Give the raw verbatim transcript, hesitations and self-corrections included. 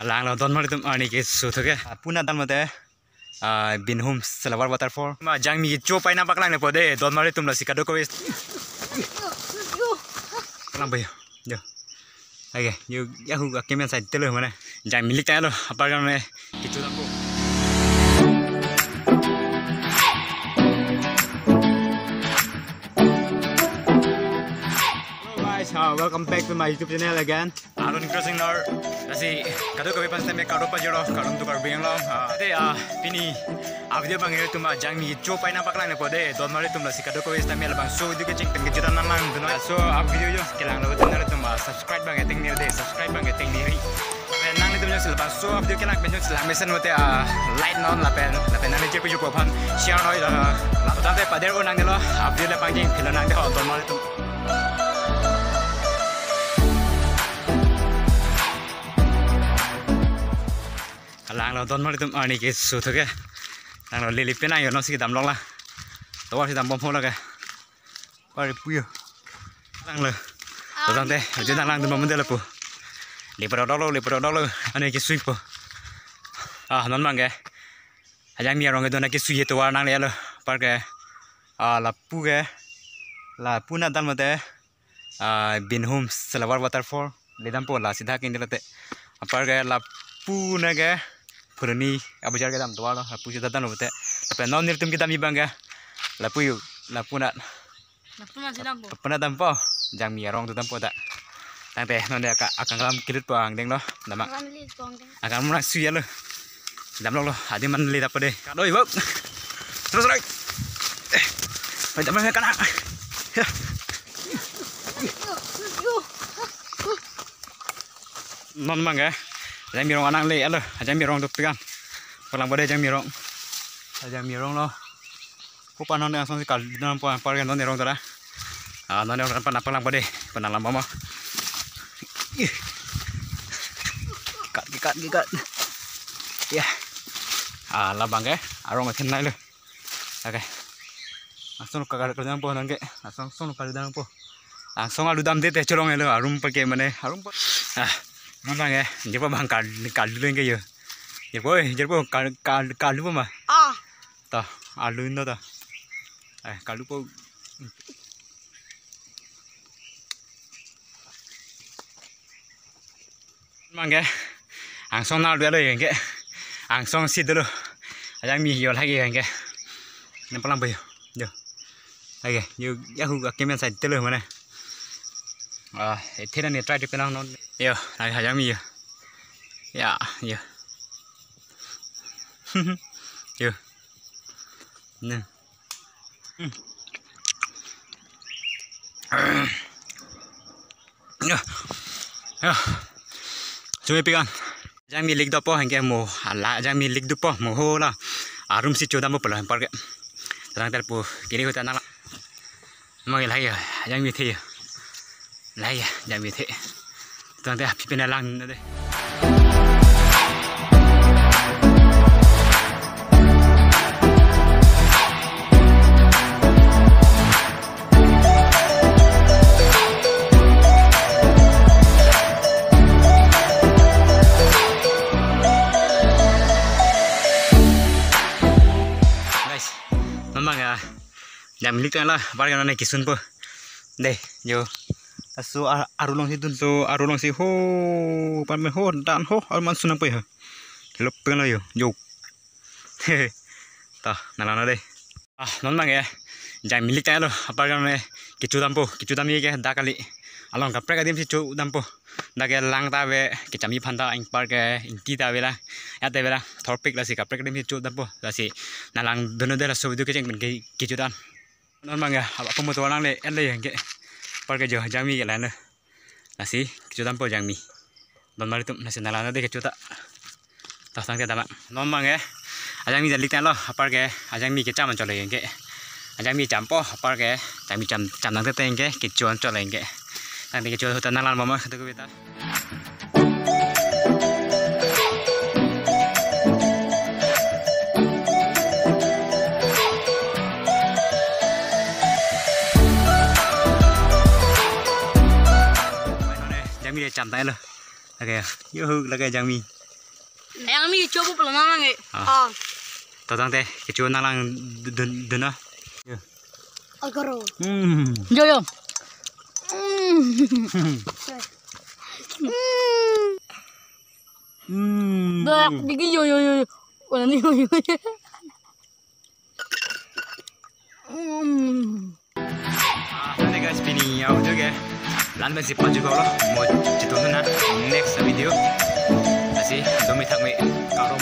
Alanglo don marli atum arni keso tho ke. Ah, puna dan mate, ah, Binhum Silver Waterfall. Ma jangmi kecho pai nangpaklang le po de, don marli atum lasi kadokave. Lang po yo. Yo. Oke, yo, yahu akemen side telo mane. Jangmi lik tanglo, apar kan mane. Kecho dampo. Hello guys, uh, welcome back to my YouTube channel again. Arun Crossing Nor. Lasi kadokave aphan sitame kardom pajirlo, kardom to Karbi Anglong. Ah, ante, ah, pini a video abang ilitum, ah, jangmi kecho pai nangpaklang le po de, don marli atum lasi kadokave sitame labangso video kecheng pen kecho nanglang dun. So, ah, video jo kelanglo atum, ah, subscribe abang tengnir de, subscribe abang tengnir. Lapen nanglitum jongsi labangso a video kelang pen jongsi lang mesen mate, ah, like non lapen, lapen nangli jirpo jirpo aphan share noi, ah, lapu tangte pader-o nangnelo, a video le pangjeng philo nangde ho don marli atum. Alanglo don marli atum arni keso tho ke. Alanglo lili penang yo nonsi kedam lok la. Tovar si dambom ho la ke. Pari puyo. Alanglo. To tangte, ajo nanglang dun bomde lapu. Lepro dolo, lepro dolo. Arni kesui po. Ah, non abang ke. Ajangmi arong kedo na kesui tovar nanglelo. Apar ke. Ah, lapu ke. Lapu na dan mate. Ah, Binhum Silver Waterfall. Le dampo la sida keng dilote. Apar ke lapu na ke. Phuruni abujar kedam tovarlo. Lapu sida damlo te. Lapen non nelitum kedam abang ke. Lapu yo. Lapu na. Lapu na si dampo. Lapu na dampo. Jangmi arong to dampo ta. Tangte non de aka, akanglam kilit po angdenglo. Dama. Akanglam kilit po angdeng. Akanglam na sui lo. Damloklo. Adi man le dapo de. Kadoi bok. Terus lagi. Eh. Pai dam me kana. Ya. Non abang ke. Ajangmi arong anang le alo. Ajangmi arong duk pikan. Paklang po de ajangmi arong. Ajangmi arong lo. Kopa non angsong si kal non po apar ke non arong tara. Ah, non arong pan paklang po de. Pan alam mama. Ih. Kikat, kikat, kikat. Ya. Ah, labang ke. Arong akhir nai lo. Oke. Langsung ka kal kedang po nang ke. Langsung song kal kedang po. Langsung alu damde te cholong elo arum pa ke mane arum pa. Ah, non abang ke. Dia pa bang kal kal dulu ke yo. Dia po, dia po kal kal kal po ma. Ah. Ta, alu no ta. Eh, kal po. Abang ke, angsong nang dolo abang ke, angsong si dolo, ajangmi yo lagi abang ke, nang paklang po yo, yo, lagi yo, yahu akemen side telo mane, ah, ethe na ne try de penang non, yo, lagi ajangmi yo, ya, yo, yo, ne. Hmm. Ya. Ya. Cumi pikan. Ajangmi lik dopo abang ke mo. Ala ajangmi lik dopo mo ho la. Arum si chodam po pala apar ke. Terang terpu. Kini ko tanang la. Mangi lagi ya. Ajangmi the ya. Lagi ya. Ajangmi the. Tangte api pena lang na de. Guys, memang ya. Jam lik tanglo, apar ke non ne kesun po. De, yo. Laso a-, aru along si dun. So, aru along si ho, pan me ho, dan ho, aru man sunang po ho. Kilo peng lo yo, yo. Ta, nang lang non de. Ah, non abang ke. Jangmi lik tanglo, apar ke non ne kecho dampo, kecho dam ke dak kali. Along kaprek adim si cho dampo. Dak ke lang ta ave, kechami aphan ta ingpar ke ingti ta ave la. Ya ta ave la, thorpik lasi kaprek adim si cho dampo. Lasi nang lang dun de laso video kecheng pen ke kecho dam. Non abang ya, apa mo to lang le, ele yang ke. Apar ke jo, jangmi ke lang lo. Lasi, kecho dampo jangmi. Don marli atum, lasi nang lang de kecho ta. Ta tangte dam. Non abang ke. Ajangmi jalik tanglo, apar ke. Ajangmi kecham cholo yang ke. Ajangmi champo, apar ke. Jangmi cham, cham nang te yang ke, kecho cholo yang ke. Tangte kecho ta nang lang mama, kata ko beta. Jangmi de cham tanglo. Lake, yo, lake jangmi. Yang mi chobu pula nang lang eh. Ah. Ah. Tatang te, kecho nang lang dun dun na. Agaro. Hmm. Yo yo. Hmm. Hmm. Dak digi yo yo yo. Wala ni yo yo. Hmm. Ah, nanti guys, pini ya udah ke. Lan pensi pajuklo, mo chitun na next video. Lasi domi thak me karom.